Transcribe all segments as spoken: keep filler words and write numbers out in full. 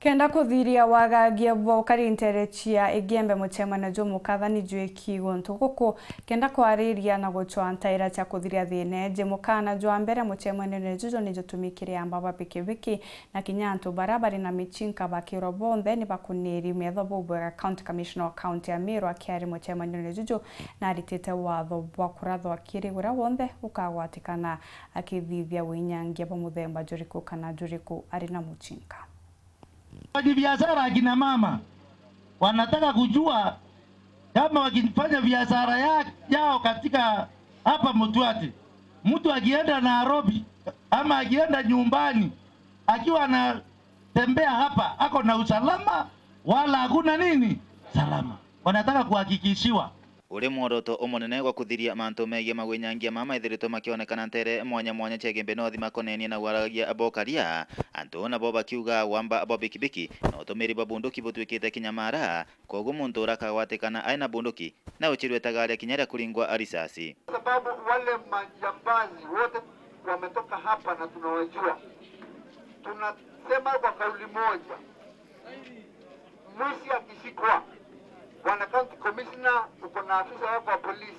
Kenda kuthiria wagangia bwa ukari ntere cia Igembe, mucemanio jumukathani jwiki guntu guku, kenda kwariria na gucwa ntaira cia kuthiria thina iji. Mukana jwa mbere mucemanione juju ni jutumikire amba ba pikipiki na kinya antu baria bari na michinka bakirwa bonthe ni bakuniri metho bubwega. County Commissioner wa County ya Meru akiari mucemanione juju naritite watho bwa kurathwa kiri uria wonthe ukagwatikana akithithia winyangia bwa muthemba juriku kana juriku ari na muchinka. Wafanyabiashara akina mama wanataka kujua kama wakifanya biashara ya, yao katika hapa Mutwati, mtu akienda Nairobi ama akienda nyumbani akiwa anatembea hapa ako na usalama wala hakuna nini? Salama. Wanataka kuhakikishiwa. Uri mworoto umunene gwa kuthiria mantu megie magwinyangia mama ethiritwe makionekana ntere mwanya mwanya cia Igembe North makonenie na waragia bokaria. Antu nabo bakiuga wamba bwa bikibiki na utumiri bwa bunduki butwikite kinyamara, koguo muntu uria akagwatikana ai na bunduki na uchirwe tagaria kinya ria kuringwa risasi. Sababu wale majambazi wote wametoka hapa na tunawajua. Tunasema kwa kauli moja, mwizi akishikwa, Bwana County Commissioner, uko na afisa wako wa polisi,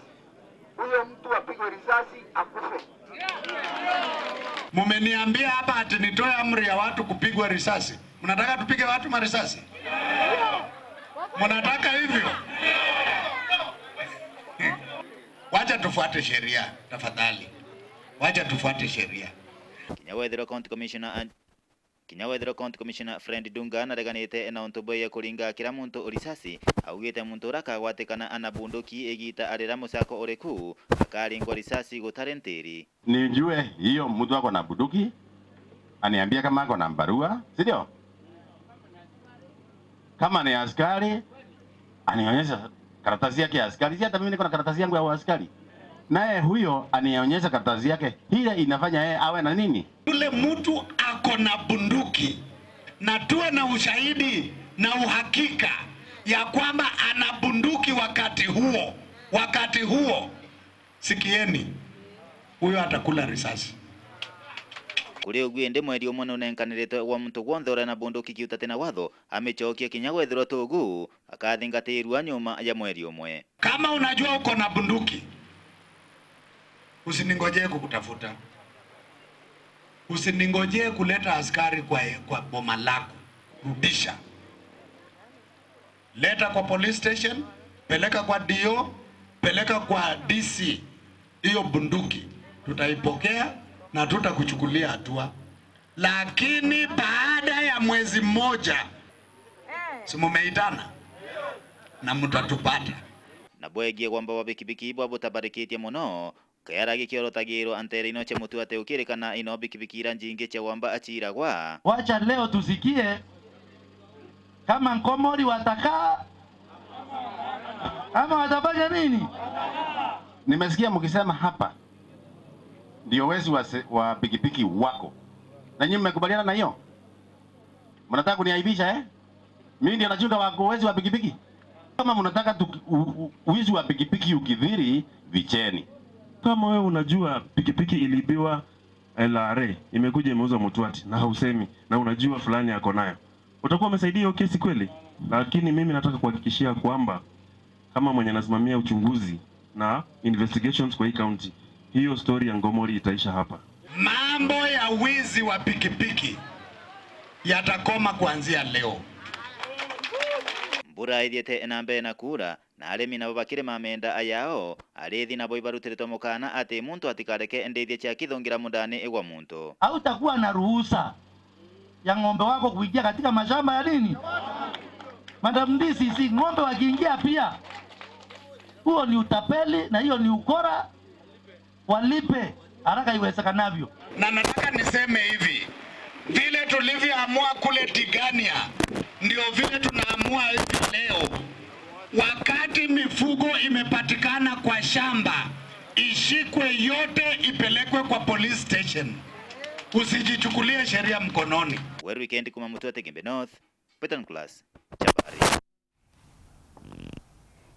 huyo mtu apigwe risasi, akufe. Mumeniambia hapa ati nitoe amri ya watu kupigwa risasi. Mnataka tupige watu marisasi? Mnataka hivyo? Wacha tufuate sheria, tafadhali. Wacha tufuate sheria. Kinya wethirwa County Commissioner an-, kinya wethirwa County Commissioner Fred Dunga nareganite na untu bwegie kuringa kira muntu risasi, augite muntu uria akagwatikana na bunduki igita arira mucako uriku, akaringwa risasi gutari ntiri. Nijue hiyo mtu ako na bunduki, aniambie kama ako na barua, si ndio? Kama ni askari, anionyeshe karatasi yake ya askari. Si hata mimi niko na karatasi yangu ya askari. Naye huyo anionyeshe karatasi yake, ile inafanya yeye awe na nini? Yule mtu ako na bunduki, na tuwe na ushahidi na uhakika ya kwamba ana bunduki wakati huo, wakati huo. Sikieni, huyo atakula risasi. Kuri uguo indi, mweri umwe nunenkanirite gwa muntu gwonthe uria na bunduki kiutate na watho, amicokie kinya gwethirwa tugu akathingatirua nyuma ya mweri umwe. Kama unajua uko na bunduki, usiningojee kukutafuta. Usiningojee kuleta askari kwa, kwa boma lako. Rudisha. Leta kwa police station, peleka kwa D O, peleka kwa D C. Hiyo bunduki tutaipokea na tutakuchukulia hatua. Lakini baada ya mwezi mmoja, si mumeitana? Na mtatupata. Na bwegie gwamba bwa bikibiki bwa butabarikitie mono, Kayara gikiorotagirwa nteere-ino cia mutu ati ukirikana ino bikibiki ira njingi cia wamba aciiragwa. Wacha leo tusikie kama Nkomori watakaa ama watafanya nini? Nimesikia mkisema hapa ndio wezi wa se-, wa pikipiki wako. Na nyinyi mmekubaliana na hiyo? Mnataka kuniaibisha, eh? Mimi ndio nachunga wa, wezi wa pikipiki? Kama mnataka tu, u, u, wizi wa pikipiki ukithiri, vicheni. Kama wewe unajua pikipiki iliibiwa L R A, imekuja imeuzwa Mutwati na hausemi, na unajua fulani ako nayo, utakuwa umesaidia hiyo kesi kweli? Lakini mimi nataka kuhakikishia kwamba kama mwenye anasimamia uchunguzi na investigations kwa hii county, hiyo story ya Nkomori itaisha hapa. Mambo ya wizi wa pikipiki yatakoma kuanzia leo. Mbura ithiete na mbere na kuura, na arimi nabo bakirima menda yao, arithi nabo ibarutiritwe mukana ati muntu atikareke ndithia cia kithungira mundani igwa muntu. Hautakuwa na ruhusa ya ng'ombe wako kuingia katika mashamba ya nini? Madam D C C, ng'ombe wakiingia pia, huo ni utapeli na hiyo ni ukora. Walipe haraka iwezekanavyo. Na nataka niseme hivi, vile tulivyoamua kule Tigania, ndio vile tunaamua hivi leo. Wakati mifugo imepatikana kwa shamba, ishikwe yote, ipelekwe kwa police station. Usijichukulie sheria mkononi. Weru Weekend kuma Mutwati Igembe North, Peter Nicholas, Champion.